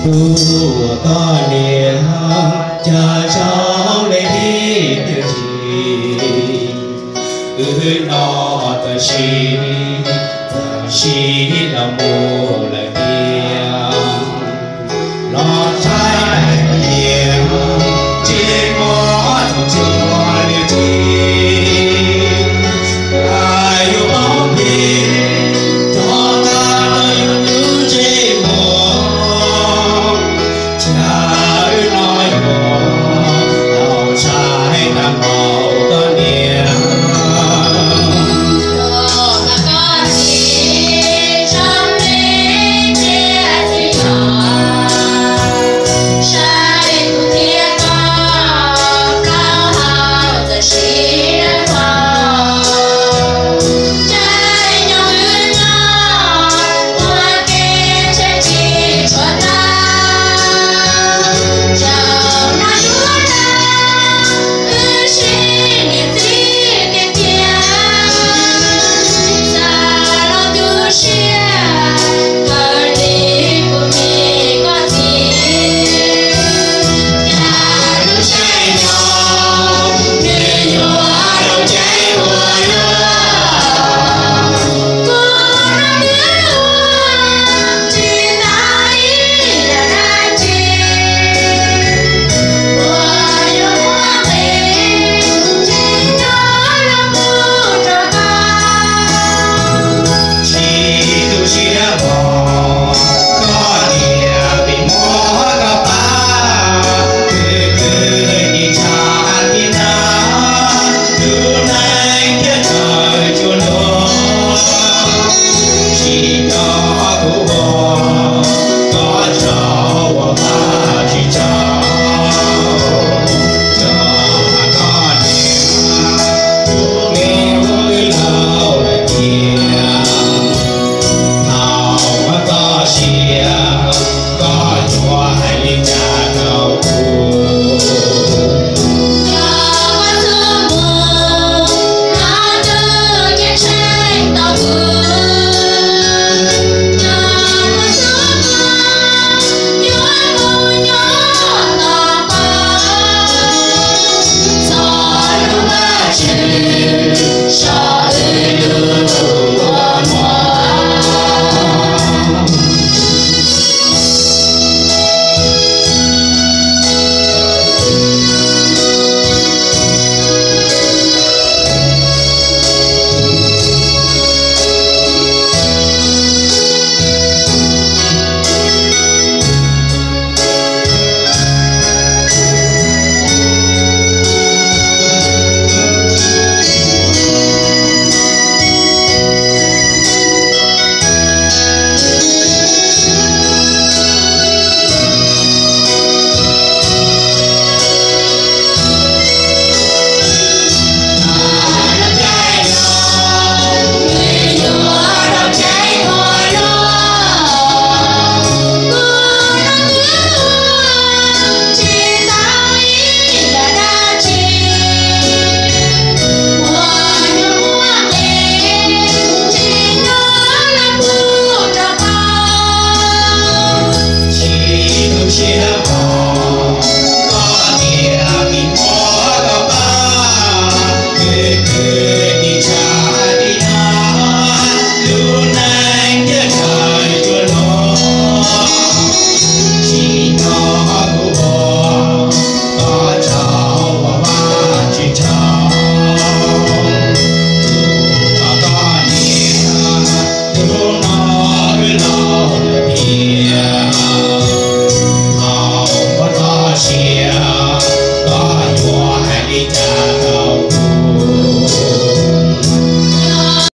Ua koj niam, cas zoo li ib tiam sis wb no txawm sib, txawm sib los mus lawm tiag. Los saib niam, tsis muaj tus txhua niam txiv, yus poob pib rov qab tau yus lub ntsej muag, cas wb no yuav tau saib tag npaum koj niam. Tsis tu siab vos, koj niam vim muab koj pab, khwv khwv nim tshav tib nag, lub neej thiaj tawm tsuas luag. Tsis nco kuv ua, koj tsaug uas Vajtswv tsaug, rau qhov koj niam, tus me ua wb laus lawm tiag. Thaum muaj koj sia, koj yuav hais li cas rau kuv? Tsis tu siab vos, koj niam vim muab koj pab, khwv khwv nim tshav tib nag, lub neej thiaj tawm tsuas luag. Tsis nco kuv ua, koj tsaug uas Vajtswv tsaug, rau qhov koj niam, hnub no wb laus lawm tiag.